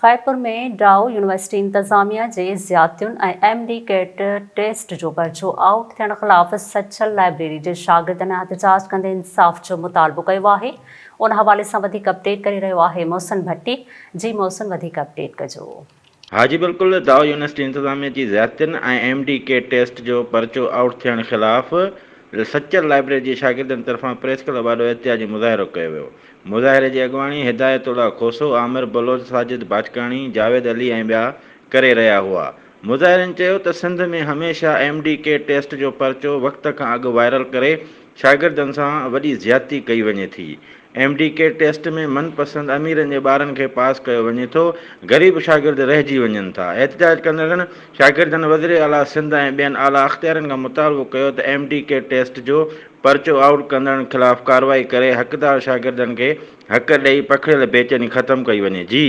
Khairpur ۾ Dow university انتظاميا جي زيادتين ۽ ايم ڊي ڪيٽ ٽيسٽ جو پرچو آئوٽ ٿيڻ خلاف سچل لائبريري جي شاگردن احتجاج ڪندي انصاف جو مطالبو ڪيو آهي ان حوالي سان وڌيڪ اپڊيٽ ڪري رهيو آهي محسن ڀٽي جي محسن وڌيڪ اپڊيٽ ڪجو. ها جي بلڪل دائو يونيورسٽي انتظاميا جي زيادتين ۽ ايم ڊي ڪيٽ ٽيسٽ جو پرچو آئوٽ ٿيڻ خلاف سچل لائبريري جي شاگردن طرفان پريس ڪلب آڏو احتجاجي مظاهرو ڪيو ويو. مظاهري جي اڳواڻي هدايت الله کوسو، عامر بلوچ، ساجد باجڪاڻي، جاويد علي ۽ ٻيا ڪري رهيا هئا. مظاهرين چيو ته سنڌ ۾ هميشه ايم ڊي ڪي ٽيسٽ جو پرچو وقت کان اڳ وائرل ڪري شاگردن سان وڏي زيادتي ڪئي وڃي ٿي. ايم ڊي ڪي ٽيسٽ ۾ من پسند اميرن جي ٻارن کي پاس ڪيو وڃي ٿو، غريب شاگرد رهجي وڃن ٿا. احتجاج ڪندڙن شاگردن وزيراعليٰ سنڌ ۽ ٻين اعليٰ اختيارين کان مطالبو ڪيو ته ايم ڊي ڪي ٽيسٽ جو پرچو آئوٽ ڪندڙن خلاف ڪارروائي ڪري حقدار شاگردن کي حق ڏئي پکڙيل بيچيني ختم ڪئي وڃي. جي.